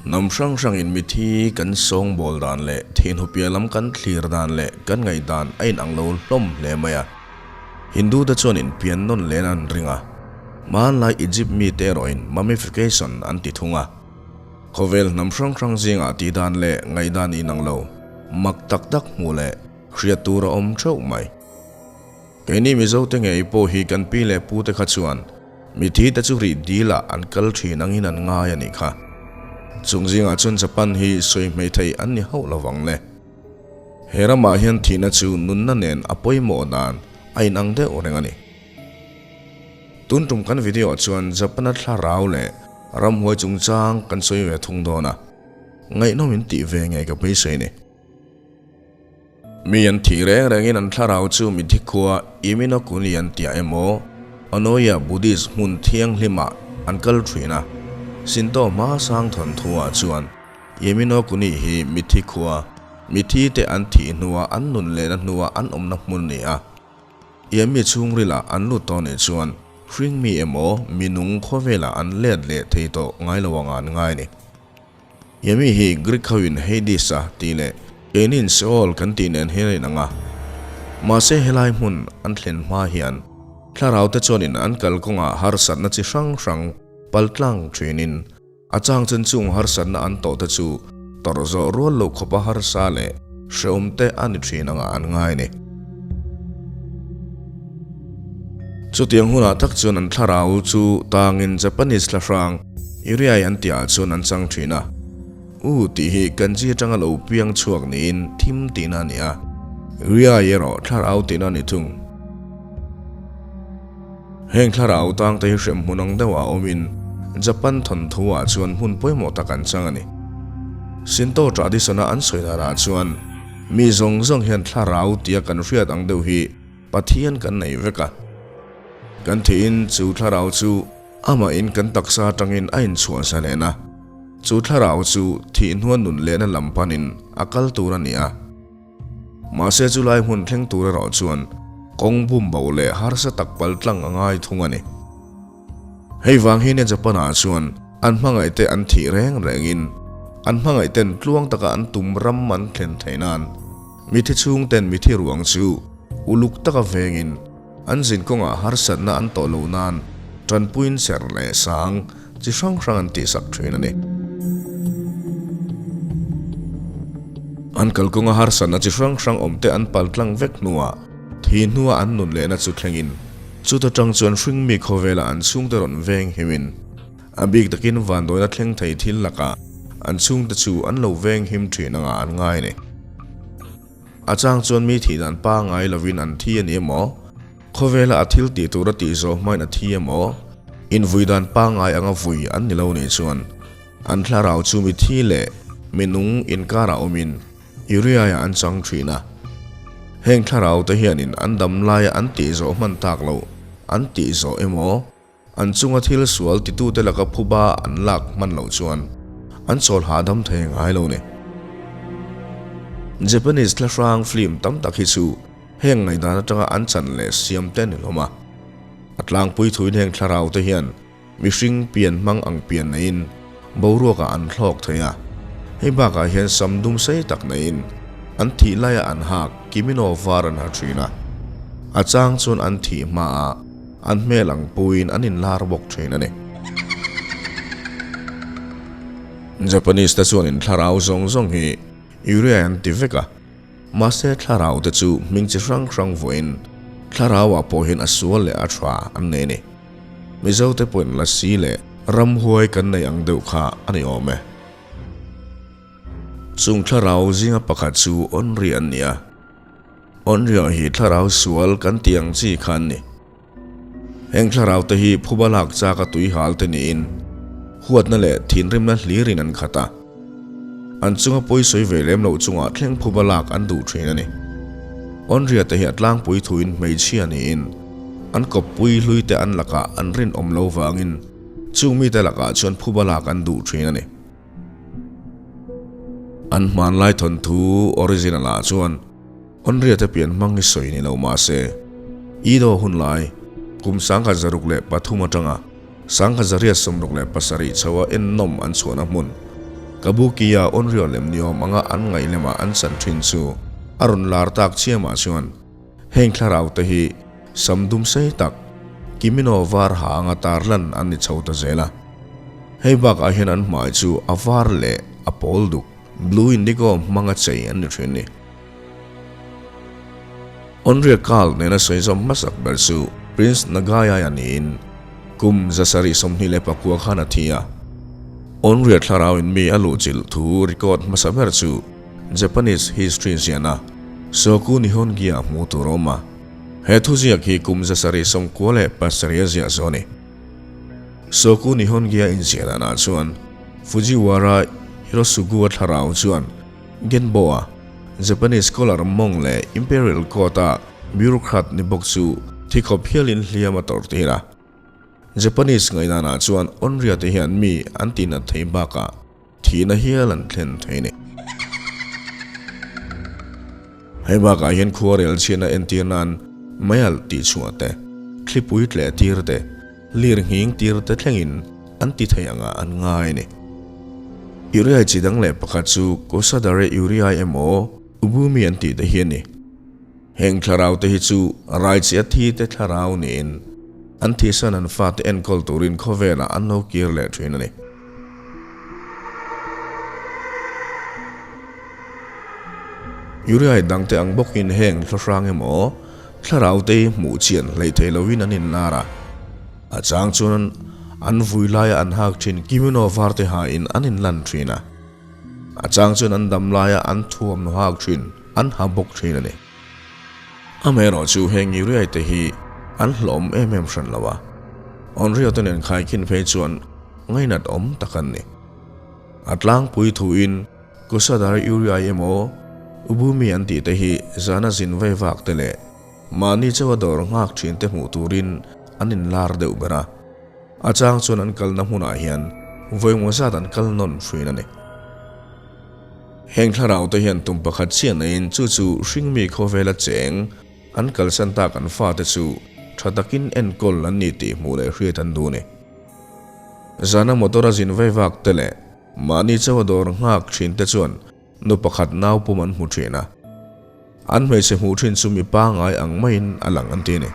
Hnam hrang hrangin mithi kan sawngbawl dan leh thihnupia lam kan thlir dan leh kan ngaihdan a inang lo hlawm hle mai a. Hindu te chuan inpian nawn len an ring a, hmanlai Egypt mite erawhin mummification an ti thung a. Khawvel hnam hrang hrang zingah tihdan leh ngaihdan inang lo mak tak tak hmuh leh hriat tur a awm theuh mai. Keini Mizote ngei pawh hi kan pi leh pute kha chuan mithi te chu rih dil ah an kal thin angin an ngai a nih kha. Chung zingah chuan Japan hi sawi hmei thei an ni hauh lovang le. He ramah hian thihna chu nunna nen a pawimawh dan a inang deuh reng a ni. Tun tum kan video ah chuan Japan-a thlarau leh ramhuai chungchang kan sawi ve thung dawn a, ngaihnawm in tih ve ngei ka beisei ni. Mi an thih reng rengin an thlarau chu mithi khua Iminokuni an tia emaw, Onoya Buddhist hmun thianghlimah an kal thin a. Shinto hma sang thawnthuah chuan Iminokuni hi mithi khua, mithi te an thih hnua an nun lehna hnua an awmna hmun ni a. Iami chhungrilah an lut tawh nih chuan hring mi emaw minung khawvelah an let leh thei tawh ngai lo anga an ngai a ni. Yemi hi Greek hoin Hades a tih leh keinin Sheol kan tih nen hian a inang a. Mahse helai hmun an thlen hma hian thlarau te chuanin an kalkawngah harsatna chi hrang hrang paltlang thinin a chang chen chung harsatna an tawh te chu tawrh zawh rual loh khawpa harsa leh hreawm te a ni thin anga an ngai a ni. Chutiang hunah tak chuan an thlarau chu tangin Japanese thla hrang Uriai an tihah chuan an chang thin a. U tih hi kanji atanga lo piang chhuak niin thim tihna a ni a, Uriai erawh thlarau tihna a ni thung. Heng thlarau tangte hi hrem hmun ang deuhah awmin Japan thawnthuah chuan hmun pawimawh tak an chang a ni. Shinto tradition-a an sawi danah chuan mi zawng zawng hian thlarau tia kan hriat ang deuh hi Pathian kan nei vek a, kan thihin chu thlarau chu amahin kan taksa atangin a inchhuah zalen a, chu thlarau chu thih hnuan nun lehna lam panin a kal tur a ni a. Mahse chu lai hmun thleng tur erawh chuan kawng bum bo leh harsa tak pal tlang a ngai thung a ni. Hei vang hi nia Japan-ah chuan an hmangaihte an thih reng rengin an hmangaihten tluang taka an tum ram an thlen theih nan Mithi chhungten mithi ruang chu uluk taka vengin an zin kawngah harsatna an tawh loh nan tanpuiin ser leh sang chi hrang hrang an tihsak thin a ni. An kalkawnga harsatna chi hrang hrang awmte an paltlang vek hnuah thi hnua an nun lehna chu thlengin chuta tang chuan hringmi khawvela an chhungte rawn veng himin a bik takin vanduaina thleng thei thil lakah an chhungte chu an lo veng him thin anga an ngai a ni. A chang chuan mi thih dan pangngai lovin an thi a ni emaw, khawvela a thil tih tur a tih zawh hmain a thi emaw, invui dan pangngai anga vui an ni lo nih chuan an thlarau chu mi thi leh mi nung inkarah awmin Uriah an chang thin a. Heng thlarau te hianin an dam laia an tih zawh hman tak loh an tih zawh emaw, An chunga thil sual titute laka phuba an lak hman loh chuan an chawl hahdam thei ngai lo ni. Japanese thla hrang film tam tak hi chu heng ngaihdan atanga an chan leh siam te ni hlawm a. A tlangpui thuin heng thlarau te hian mihring pian hmang ang pian neiin boruakah an thlawk thei a. Hei bakah hian sam dum sei tak neiin an thih laiah an hak kimino var an ha thin a. A chang chuan an thih hmaah An hmel ang puiin an inlar bawk thin a ni. Japanese te chuan in thlarau zawng zawng hi Uriah an ti vek a, mahse thlarau te chu hming chi hrang hrang vawiin thlarau ah pawh hian a sual leh a tha an nei a ni. Mizo te pawhin lasi leh ramhuai kan nei ang deuh kha a ni awm e. Chung thlarau zinga pakhat chu Onri an ni a. Onryo hi thlarau sual kan tih ang chi kha an ni. Heng thlarau te hi phuba lak chak a tui hal te niin huatna leh thinrimna hlirin an khat a. An chunga pawi sawi ve lem loh chungah thleng phuba lak an duh thin a ni. Onrya te hi a tlangpui thuin hmeichhia niin an kawppui hlui te an lakah an rinawm lo vangin chung mite lakah chuan phuba lak an duh thin a ni. An hmanlai thawnthu original ah chuan Onriate pian hmang hi sawi ni lo mahse, Ido hun lai kum 1603 atanga 1867 chho a ennawm an chhuahna hmun. Kabuki-a Onryo lem ni awm anga an ngaih lemah an chan thin chu a rawn lar tak chiamah chuan heng thlarau te hi sam dum sei tak kimino var ha anga tarlan an ni chho ta zel a. Hei bakah hian an hmai chu a var leh a pawl duk, blue indigo, hmanga chei an ni thin ni. Onryo Cult nena sawi zawm hmasak ber chu Prince Nagayaya niin kum 729 khan a thi a. Onryo thlarauin mi a luhchilh thu record hmasa ber chu Japanese history ziahna Shoku Nihongi-ah hmuh tur a awm a. He thuziak hi kum 797 a ziah zawh a ni. Shoku Nihongi-a inziah danah chuan Fujiwara Hirosugu-a thlarau chuan Genbo-a Japanese scholar mawng leh Imperial Court-a bureaucrat ni bawk chu thi khawp hialin hliam a tawrh tir a. Japanese ngaihdanah chuan Onryo te hian mi an tihnat thei bakah thihna hial an thlen thei a ni. Hei bakah hian khuarel chhiatna entir nan meialh tihchhuah te, thlipui tleh tir te, Lir nghing tir te thlengin an ti thei anga an ngai a ni. Uriai chi dang leh pakhat chu Kosadare Uriai emaw Ubumi an tih te hi a ni. Heng thlarau te hi chu Raichia thi te thlarau niin an thihsan an fate enkawl turin khawvelah an lo kir leh thin a ni. Uriai dangte ang bawkin heng thlahrang emaw thlarau te hi hmuh chian hleih theih loin an inlar a, a chang chuan an vui laia an hak thin kimono var te hain an inlan thin a, a chang chuan an dam laia an thuamhnaw hak thin an ha bawk thin a ni. Amaherawh chu heng Uriai te hi an hlawm em em hran lo a, Onryo te nen khaikhin phei chuan ngainat awm tak an ni. A tlangpui thuin Kusadar Uriai emaw Ubumi an tih te hi zana zin vei vak te leh mahni chauha dawr nghak thin te hmuh turin an inlar deuh ber a. A chang chuan an kalna hmunah hian vawimaw zat an kal nawn thin a ni. Heng thlarau te hian tum pakhat chiah neiin chu chu hringmi khawvela cheng an kalsan tak an fate chu tha takin enkawl an ni tih hmuh leh hriat an duh a ni. Zana motor a zin vei vak te leh Mahni chauha dawr nghak thin te chuan nu pakhat nau pum an hmu thin a, an hmeichhe hmuh thin chu mi pangngai ang maiin a lang an ti a ni.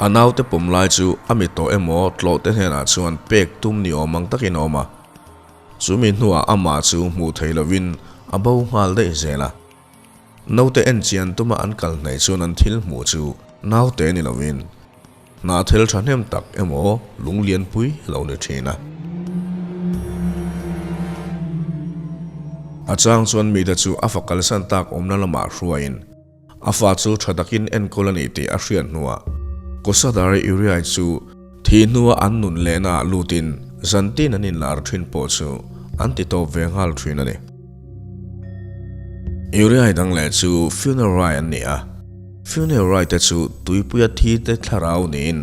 A naute pawm lai chu a mi tawh emaw tlawh te hnenah chuan pek tum ni awm ang takin a awm a, chumi hnuah amah chu hmuh thei lovin a bo nghal daih zel a. Naute en chian tuma an kal hnaih chuan an thil hmuh chu naute ni lovin hnah thil thahnem tak emaw lunglianpui lo ni thin a. A chang chuan mite chu a fa kalsan tak awmna lamah hruaiin a fa chu tha takin enkawl a ni tih a hriat hnuah Kosadari Uriai chu thih hnua an nun lehnaah lutin zantin an inlar thin pawh chu an ti tawp ve nghal thin a ni. Uriai dang leh chu Funerai an ni a, Funerai te chu tuipuia thi te thlarau niin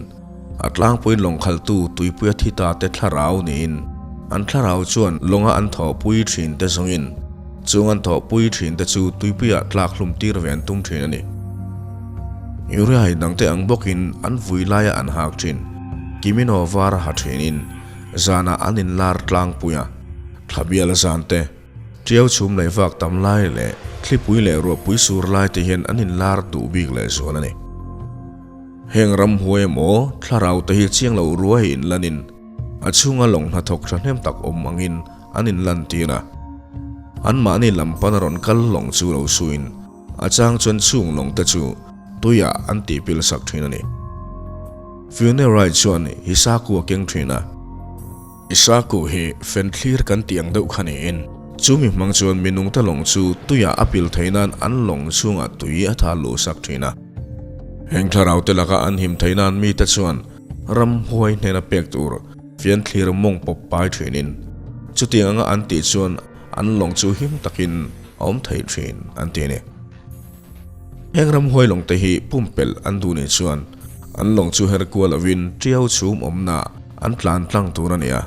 a tlangpui lawngkhaltu tuipuia thi ta te thlarau niin an thlarau chuan lawnga an thawhpui thin te zawngin chung an thawhpui thin te chu tuipuiah tlak hlum tir ve an tum thin a ni. Uriai dang te ang bawkin an vui laia an hak thin, kimino var ha thinin zanah an inlar tlangpui a, Thlabial zan te, Tiau chhum leh vak tam lai leh thlipui leh ruahpui sur lai te hian an inlar duh bik leh zual a ni. Heng ramhuai emaw thlarau te hi chiang loh ruai inlanin a chhunga lawng hnathawk thahnem tak awm angin an inlantir a. Anmahni lam pana rawn kal lawng chu lo suin a chang chuan chung lawng te chu tuiah an tihpil sak thin a ni. Funerai chuan Hisaku a keng thin a. Isaku hi fenthlir kan tih ang deuh kha niin, chu mi hmang chuan mi nungte lawng chu tuiah a pil theih nan an lawng chhungah tui a tha luh sak thin a. Heng thlarau te laka an him theih nan mite chuan ramhuai hnena pek tur fianthlir mawng pawp pai thinin, chutiang anga an tih chuan an lawng chu him takin a awm thei thin an ti a ni. Heng ramhuai lawng te hi pumpelh an duh nih chuan an lawng chu her kual lovin tiau chhum awmna an tlan tlang tur a ni a.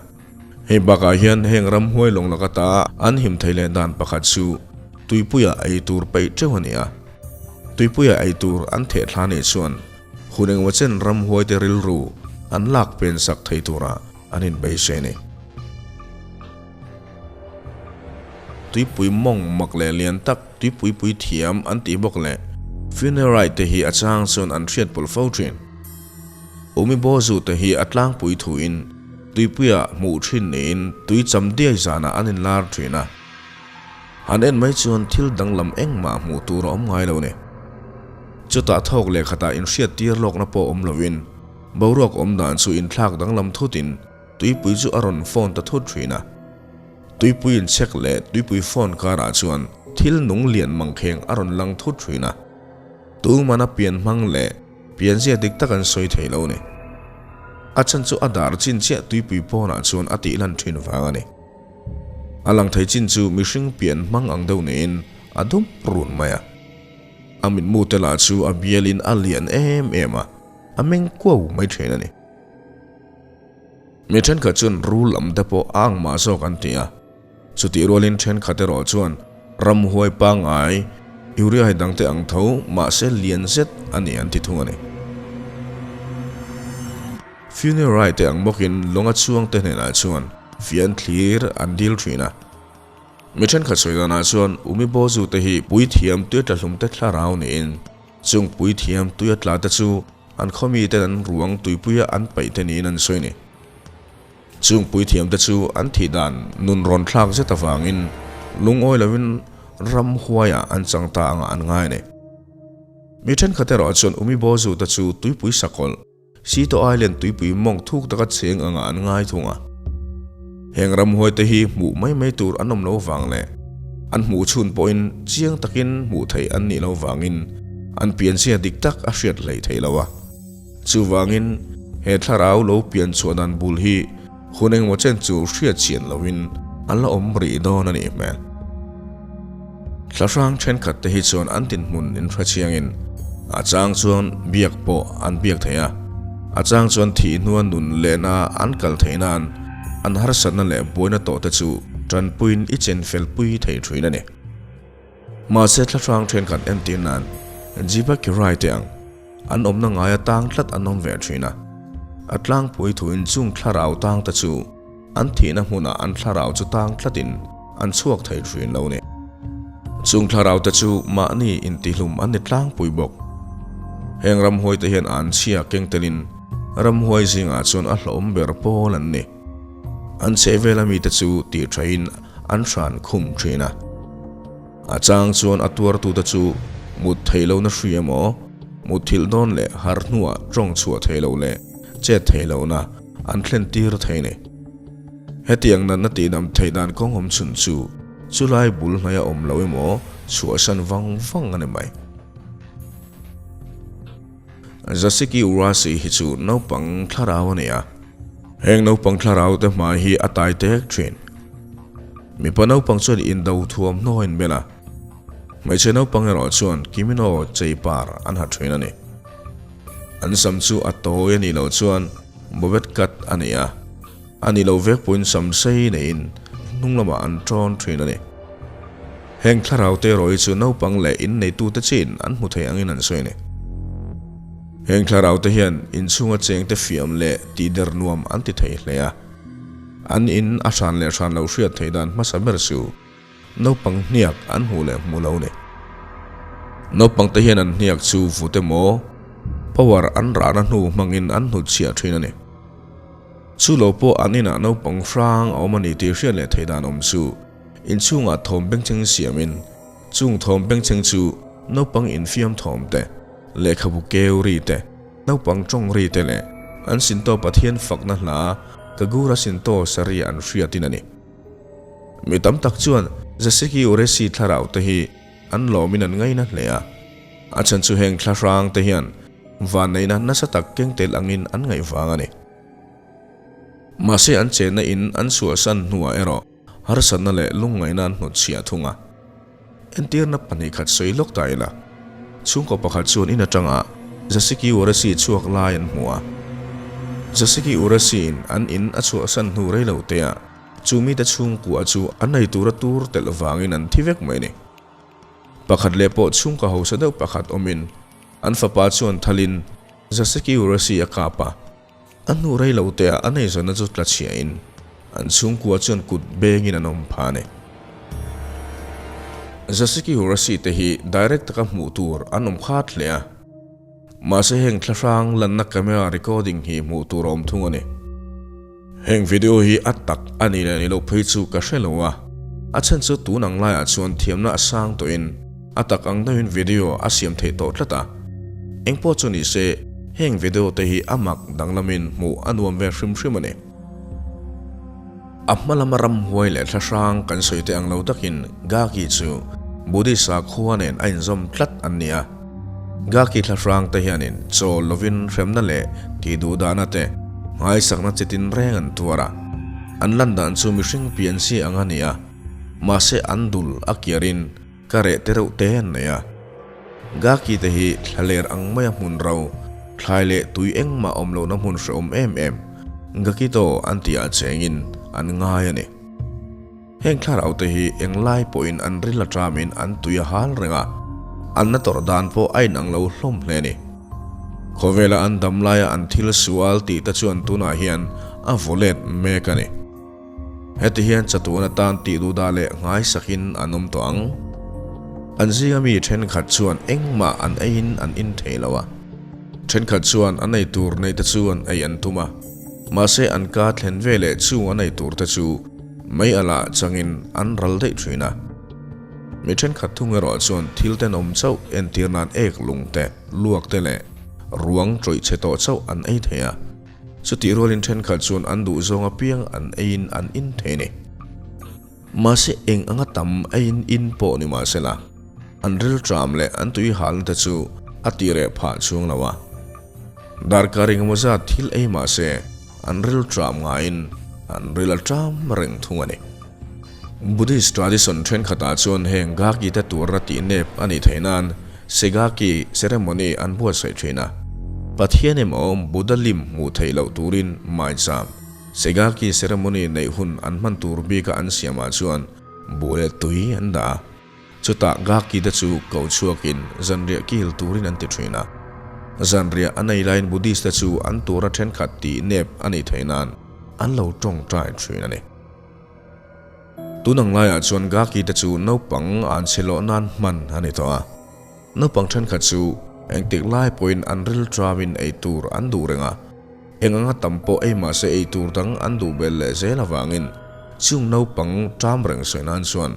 Hei bakah hian heng ramhuai lawng laka ta an him thei leh dan pakhat chu tuipuia ei tur peih teuh a ni a. Tuipuia ei tur an theh thla nih chuan. Hun engemaw chen ramhuaite rilru an lak pen sak thei tura an inbeisei a ni. Tuipui mawng mak leh lian tak tuipui pui thiam an tih bawk leh funerai te hi a chang chuan an hriat pawlh fo thin. Umibozu te hi a tlangpui thuin tuipuia hmuh thin niin tui cham diai zanah an inlar thin a. Han en mai chuan thil danglam engmah hmuh tur a awm ngai lo ni. Chutah thawk leh khatah inhriat tir lawkna pawh awm lovin boruak awm dan chu inthlak danglam thutin tuipui chu a rawn phone ta thut thin a. Tuipui inchhek leh tuipui phone karah chuan thil nung lian mangkheng a rawn lang thut thin a. Tumana pian hmang leh pianzia dik tak an sawi thei lo ni. A chhan chu a dar chin chiah tuipui pawnah chuan a tih lan thin vang a ni. A lang thei chin chu mihring pian hmang ang deuh niin a dum run mai a. A mitmu te lah chu a bialin a lian em em a, a meng kuau mai thin a ni. Mi thenkhat chuan rul lam te pawh a ang mah zawk an ti a, chutih rualin thenkhat erawh chuan ramhuai pangngai Uriah dangte ang tho mahse lian zet a ni an ti thung a ni. Funerai te ang bawkin lawnga chhuangte hnenah chuan fian thlir an dil thin a. Mi thenkhat sawi danah chuan Umibozu te hi puithiam tui tla hlum te thlarau niin chung puithiam tui a tla te chu an khaw miten an ruang tuipuia an paih te niin an sawi a ni. Chung puithiam te chu an thih dan nun rawn thlak zet avangin lungawi lovin ramhuaiah an chang ta angah an ngai a ni. Mi thenkhat erawh chuan Umibozu te chu tuipui sakawlh, Sito Island tuipui mawng thuk taka cheng angah an ngai thung a. Heng ramhuaite hi hmuh mai mai tur an awm lo vang leh an hmuh chhun pawhin chiang takin hmuh theih an nih lo vangin an pianzia dik tak a hriat hleih theih lo a. Chuvangin he thlarau lo pian chhuah dan bul hi hun engemaw chen chu hriat chian loin an la awm rih dawn a nih hmel. Thlahrang thenkhat te hi chuan an tinhmun in hre chiangin a chang chuan biak pawh an biak thei a, a chang chuan thih hnua nun lehna an kal theih nan an harsatna leh buaina tawh te chu tanpuiin i chen felpui thei thin a ni. Mahse thlahrang thenkhat entir nan Jiba Kirai te ang an awmna ngaia tang tlat an awm ve thin a, a tlangpui thuin chung thlarau tang te chu An thihna hmunah an thlarau chu tang tlatin an chhuak thei thin lo ni. Chung thlarau te chu mahni intihlum an ni tlangpui bawk. Heng ramhuai te hian an chhia keng telin ramhuai zingah chuan a hlawm ber pawl an ni. An chhehvela mite chu tih thain an hran khum thin a. A chang chuan a tuartute chu mut theih lohna hri emaw, mutthilh dawn leh harh hnuah tawng chhuah theih loh leh chet theih lohna an thlen tir thei ni. Hetiang natna tihdam theih dan kawng awm chhun chu chulai bul hnaia awm lo emaw chhuahsan vang vang a ni mai. Zasiki Urasi hi chu naupang thlarau a ni a. Heng naupang thlarau te hmai hi a tai tek thin. Mipa naupang chuan indo thuamhnaw a inbel a, hmeichhe naupang erawh chuan kimino chei par an ha thin a ni. An sam chu a tawi a nih loh chuan bobet cut a ni a, a nih loh vek pawhin sam sei neiin hnung lamah an tawn thin a ni. Heng thlarau te erawh hi chu naupang leh inneitute chin an hmu thei angin an sawi a ni. Heng thlarau te hian inchhunga chengte fiam leh tihder nuam an ti thei hle a, an in a hran leh hran lo hriat theih dan hmasa ber chu Naupang hniak an hmuh leh hmuh lo ni. Naupang te hian an hniak chu vut emaw power an rahna hnu hmangin an hnutchhiah thin a ni. Chu lo pawh an inah naupang hrang a awm a ni tih hriat leh theih dan awm chu inchhungah thawm bengchheng siamin chung thawm bengchheng chu naupang infiam thawm te, lehkhabu keu ri te, naupang tawng ri te leh an Sinto Pathian fakna hla Kagura Sinto Sari an hriatin a ni. Mi tam tak chuan Zaseki Uresi thlarau te hi an lawmin an ngaina hle a, a chhan chu heng thla hrang te hian vanneihna nasa tak keng tel angin an ngaih vang a ni. Mahse an chenna in an chhuahsan hnuah erawh harsatna leh lungngaihna an hnutchhiah thung a. Entirna pahnihkhat sawi lawk ta ila, chhungkaw pakhat chuan in atanga Zasiki Urasi chhuak lai an hmu a. Zasiki Urasi-in an in a chhuahsan hnu rei lo teah chu mite chhungkua chu an ei tura tur telh vangin an thi vek mai a ni. Pakhat leh pawh chhungkaw hausa deuh pakhat awmin an fapa chuan thalin. Zaseki Urasi a kap a, a hnu rei lo teah an eizawnna chu tla chhiahin an chhungkua chuan kut bengin an awm phah a ni. Zaseki Urasi te hi direct taka hmuh tur an awm khat hle a, mahse heng thlahrang lanna camera recording hi hmuh tur a awm thung a ni. Heng video hi a tak a ni leh ni loh phei chu ka hre lo a, a chhan chu tun ang laiah chuan thiamna a sang tawhin a tak ang deuhin video a siam theih tawh tlat a. Engpawh chu ni se, heng video te hi a mak danglamin hmuh a nuam ve hrim hrim a ni. A hma lama ramhuai leh thla hrang kan sawi te ang lo takin Gaki chu Buddhist sakhua nen a inzawm tlat an ni a. Gaki thla hrang te hianin chawl lovin hremna leh tihduhdahna te nghaisakna chi tin reng an tuar a. An lan dan chu mihring pian si ang a ni a, mahse an dul a kiarin ka reh te reuh te an nei a. Gaki te hi thlaler ang maia hmun ro, thlai leh tui engmah awm lohna hmun hrehawm em em, Gakito an tihah chengin an ngai a ni. Heng thlarau te hi englai pawhin an ril a ṭamin an tui a hal reng a, an na tawrh dan pawh a inang lo hlawm hle a ni. Khawvela an dam laia an thil sual tih te chuan tunah hian a vaw let mek a ni. Heti hian chatuan atan tih duhdah leh nghaisakin an awm tawh ang. An zinga mi thenkhat chuan engmah an eiin an in thei lo a, thenkhat chuan an ei tur neih te chu an ei an tum a, mahse an ka thlen ve leh chung an ei tur te chu Mei alah changin an ral daih thin a. Mi thenkhat thung erawh chuan thil tenawm chauh entir nan ek lung te, luak te leh ruang tawih chhe tawh chauh an ei thei a. Chutih rualin thenkhat chuan an duh zawng apiang an eiin an in thei a ni. Mahse eng anga tam eiin in pawh ni mahsela, an rilṭam leh an tui halna te chu a ti reh phah chhung lo a. Darkar engemaw zat thil ei mahse, An ril ṭam ngaiin an ril a ṭam reng thung a ni. Buddhist tradition ṭhenkhatah chuan heng Gaki te tuarna tih nep a nih theih nan Segaki ceremony an buatsaih ṭhin a. Pathian emaw Buddha lim hmuh theih loh turin maicham Segaki ceremony neih hun an hman tur bika an siamah chuan buh leh tui an dah a. Chutah Gaki te chu ko chhuakin zanriah kil turin an ti thin a. Zanriah a nei laiin Buddhist te chu an tura thenkhat tih nep a nih theih nan an lo tawngtai thin a ni. Tun ang laiah chuan Gaki te chu naupang an chhe lawh nan hman a ni tawh a. Naupang thenkhat chu engtik lai pawhin an rilṭamin ei tur an duh reng a. Eng anga tam pawh ei mahse ei tur dang an duh belh leh zel avangin chung naupang ṭam reng sawi nan chuan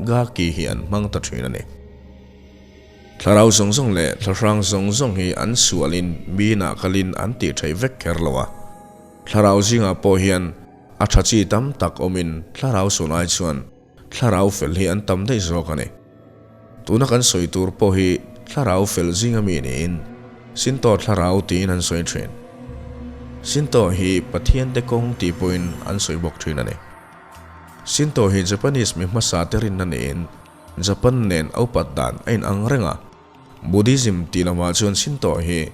Gaki hi an hmang ta thin a ni. Thlarau zawng zawng leh thlahrang zawng zawng hi an sualin minah kalin an tih theih vek kher lo a. Thlarau zingah pawh hian a tha chi tam tak awmin thlarau sual ai chuan thlarau fel hi an tam daih zawk a ni. Tuna kan sawi tur pawh hi thlarau fel zinga mi niin Shinto thlarau tiin an sawi thin. Shinto hi Pathiante kawng tih pawhin an sawi bawk thin a ni. Shinto hi Japanese mi hmasa te rinna niin Japan nen a upat dan a inang reng a. Buddhism tih lamah chuan Shinto hi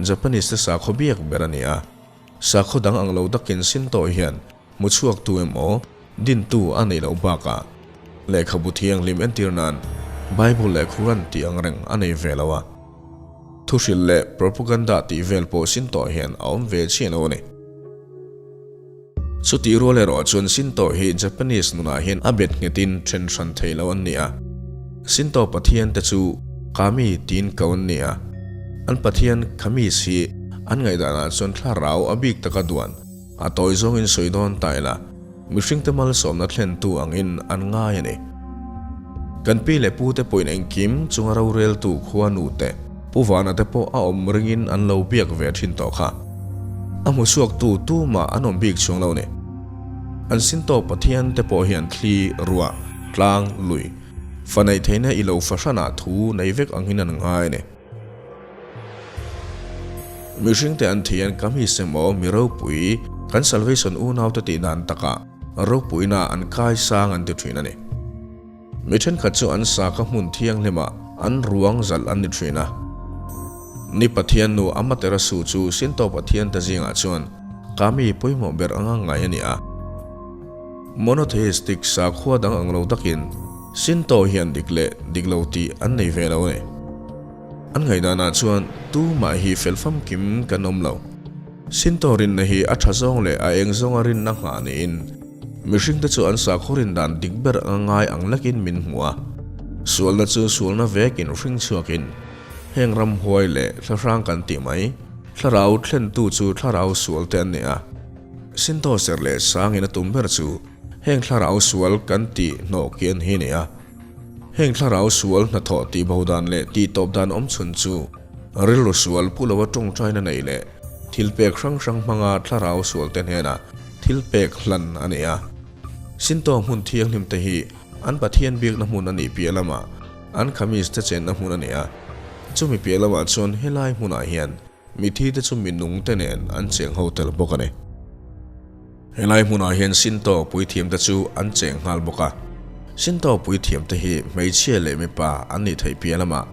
Japanese te sakhaw biak ber a ni a. Sakhaw dang ang lo takin Shinto hian hmu chhuaktu emaw dintu a neih loh bakah lehkhabu thianghlim entir nan Bible leh Quran tih ang reng a nei ve lo a. Thuhrilh leh propaganda tih vel pawh Shinto hian a awm ve chiah lo a ni. Chutih rual erawh chuan Shinto hi Japanese nunah hian a bet nghetin then hran thei lo an ni a. Shinto pathian te chu Kami tiin ko an ni a. An pathian Kamis hi an ngaihdanah chuan thlarau a bik taka duan a tawi zawngin sawi dawn ta ila mihringte malsawmna thlentu angin an ngai a ni. Kan pi leh pute pawhin engkim chunga roreltu khua nute Pu Vana te pawh a awm ringin an lo biak ve thin tawh kha. A hmu chhuaktu tumah an awm bik chhung lo ni. An sin tawk Pathian te pawh hian thli, ruah, tlang, lui, fa neih theihna i lo fahranah thu nei vek angin an ngai a ni. Mihringte an thian ka mi sem aw mi ropui kan salvation unaute tih dan takah ropuina an kai sang an ti thin a ni. Mi thenkhat chu an saka hmun thianghlimah an ruang zalh an ni thin a. Ni Pathian nu Amaterasu chu Shinto pathian te zingah chuan kami pawimawh ber anga ngai a ni a. Monotheistic sakhua dang ang lo takin Shinto hian dik leh dik lo tih an nei ve lo a ni. An ngaihdanah chuan tumah hi fel famkim kan awm lo. Shinto rinna hi a tha zawng leh a eng zawnga rinna nghah niin mihringte chu an sakhaw rin dan dik ber anga ngai ang lekin min hmu a. Sualna chu sualna vekin hring chhuakin heng ramhuai leh thlahrang kan tih mai thlarau thlentu chu thlarau sualte an ni a. Shinto serh leh sangin a tum ber chu heng thlarau sual kan tih hnawh kian hi a ni a. Heng thlarau sual hnathawh tihbo dan leh tihtawp dan awm chhun chu rilru sual pu lova tawngtaina nei leh thil pek hrang hrang hmanga thlarau sualte hnena thil pek hlan a ni a. Shinto hmun thianghlim te hi an Pathian biakna hmun a nih piah lamah an khamis te chenna hmun a ni a. Chumi piah lamah chuan helai hmunah hian Mithi te chu mi nung te nen an cheng ho tel bawk a ni. Helai hmunah hian Shinto puithiam te chu an cheng nghal bawk a. Shinto puithiam te hi hmeichhia leh mipa an nih theih piah lamah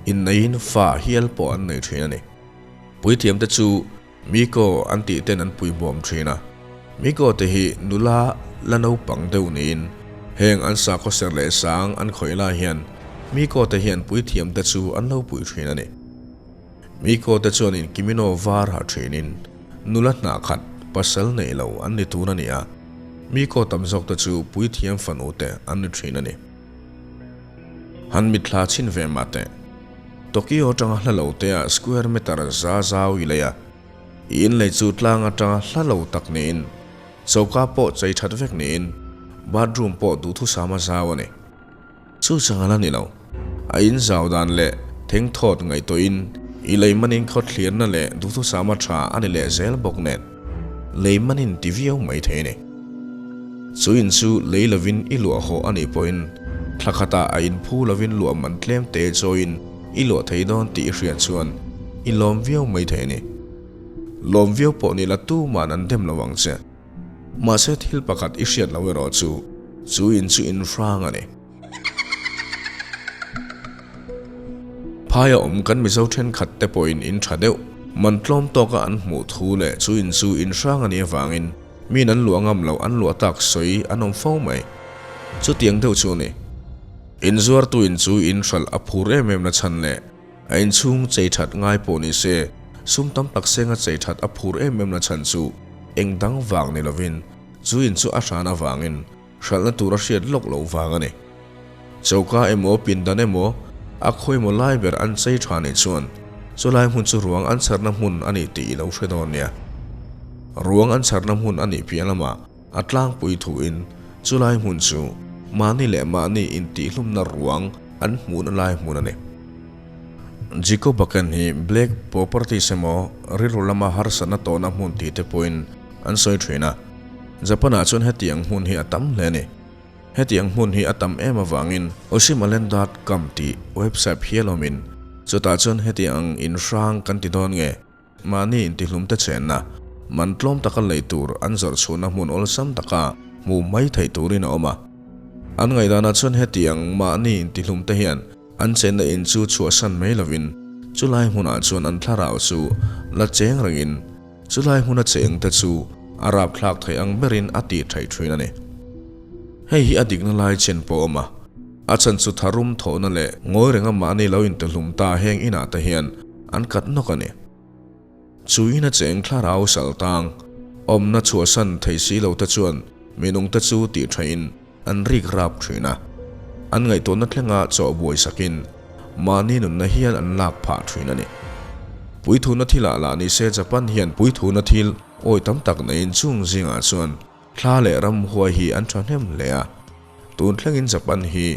inneiin fa hial pawh an nei thin a ni. Puithiam te chu Miko an tih ten an puibawm thin a. Miko te hi nula la naupang deuh niin heng an sakhaw ser leh sang an khawih lai hian Miko te hian puithiam te chu an lo pui thin a ni. Miko te chuanin kimino var ha thinin nula hnah khat pasal nei lo an ni tun a ni a, Miko tam zawk te chu puithiam fanu te an ni thin a ni. Han mitthla chhin ve mah teh. Tokyo atanga hla lo te ah square meter za zau i lei a, i inlei chu tlang atanga hla lo tak niin choka pawh chei that vek niin bathroom pawh duhthusam a zau a ni. Chu chang a la ni lo. A in zau dan leh thengthawt ngaihtuahin i lei manin khaw thliarna leh duhthusama tha a ni leh zel bawk nen lei manin ti viau mai thei a ni. Chu in chu lei lovin i luah hawh a nih pawhin thla khatah a in phu lovin luah man tlem te chawiin i luah thei dawn tih i hriat chuan i lawm viau mai thei a ni. Lawm viau pawh ni la tuman an dem lo ang che. Mahse thil pakhat i hriat lo erawh chu, chu in chu in hrang a ni. Phaia awm kan Mizo thenkhat te pawhin in tha deuh, man tlawm tawka an hmuh thu leh chu in chu in hrang a nih avangin min an luah ngam loh an luah tak sawi an awm fo mai. Chutiang deuh chu a ni. Inzuartu in chu in hralh a phur em em na chhan leh A inchhung chei that ngai pawh ni se, sum tam tak senga chei that a phur em em na chhan chu eng dang vang ni lovin chu in chu a hran avangin hralhna tur a hriat lawk loh vang a ni. Choka emaw pindan emaw a khawi emaw lai ber an chei tha nih chuan chulai hmun chu ruang an chharna hmun a ni tih i lo hre dawn nia. Ruang an chharna hmun a nih piah lamah A tlangpui thuin chulai hmun chu mahni leh mahni intihhlumna ruang an hmuhna lai hmun a ni. Jiko Bakken hi Black Properties emaw rilru lama harsatna tawhna hmun tih te pawhin an sawi thin a. Japan-ah chuan hetiang hmun hi a tam hle a ni. Hetiang hmun hi a tam em avangin Oshimaland dot com tih website hial awmin chutah chuan hetiang ang inhrang kan ti dawn nge? Mahni intihlumte chenna, man tlawm taka lei tur an zawrh chhuahna hmun awlsam taka hmuh mai theih turin a awm a. An ngaihdanah chuan hetiang mahni intihlumte hian an chenna in chu chhuahsan mai lovin chulai hmunah chuan an thlarau chu la cheng rengin chulai hmuna chengte chu a rapthlak theih ang berin a tih theih thin a ni. Hei hi a dikna lai chen pawh a awm a, a chhan chu tharum thawhna leh ngawi renga mahni lo intihlum ta heng inah te hian An kat nawk a ni. Chu in a cheng thlarau sal tang, awmna chhuahsan thei si lo te chuan minung te chu tih thain an rik rap thin a. An ngaihtuahna thlenga chaw buai sakin mahni nunna hian an lak phah thin a ni. Puithuna thilah lah ni se Japan hian puithuna thil awi tam tak neiin chung zingah chuan thla leh ramhuai hi an thahnem hle a. Tun thlengin Japan hi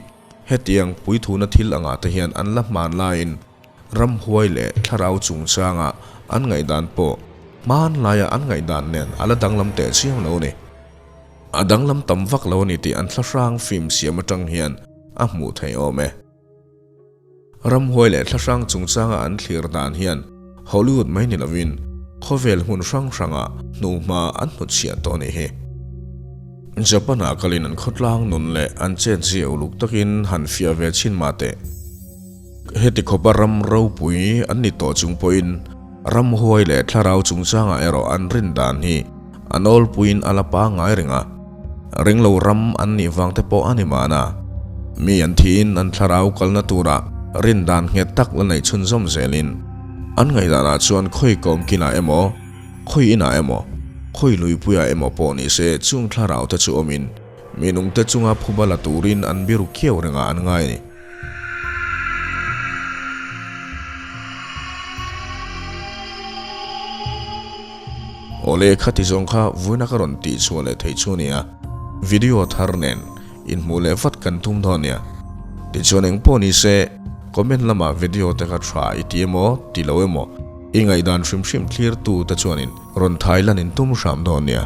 hetiang puithuna thil angah te hian an la hman laiin Ramhuai leh thlarau chungchanga an ngaihdan pawh hmanlaia an ngaihdan nen a la danglam teh chiang lo a ni. A danglam tam vak lo a ni tih an thlahrang film siam atang hian a hmuh theih awm e. Ramhuai leh thlahrang chungchanga an thlir dan hian Hollywood mai ni lovin khawvel hmun hrang hrangah hnuhma an hnutchhiah tawh a nih hi. Japan-ah kalin an khawtlang nun leh an chetzia uluk takin han fiah ve chhin mah teh. Heti khawpa ram ropui an ni tawh chung pawhin ramhuai leh thlarau chungchangah erawh an rin dan hi a nawlpuiin a la pangngai reng a, ringlo ram an nih vang te pawh a ni mahna. Mi an thiin an thlarau kalna turah Rindan nghet tak la neih chhunzawm zelin an ngaihdanah chuan khawi kawmkinah emaw, khawi inah emaw, khawi luipuiah emaw pawh ni se chung thlarau te chu awmin mi nungte chunga phuba la turin an biru khiau rengah an ngai a ni. Awle khati zawng kha vawiina ka rawn tih chhuah leh thei chu nia, video thar nen inhmuh leh vat kan tum dawn nia. Tichuan eng pawh ni se, comment lamah video te kha tha i ti emaw ti lo emaw i ngaihdan hrim hrim thlir tu te chuanin rawn thai lan in tum hram dawn nia.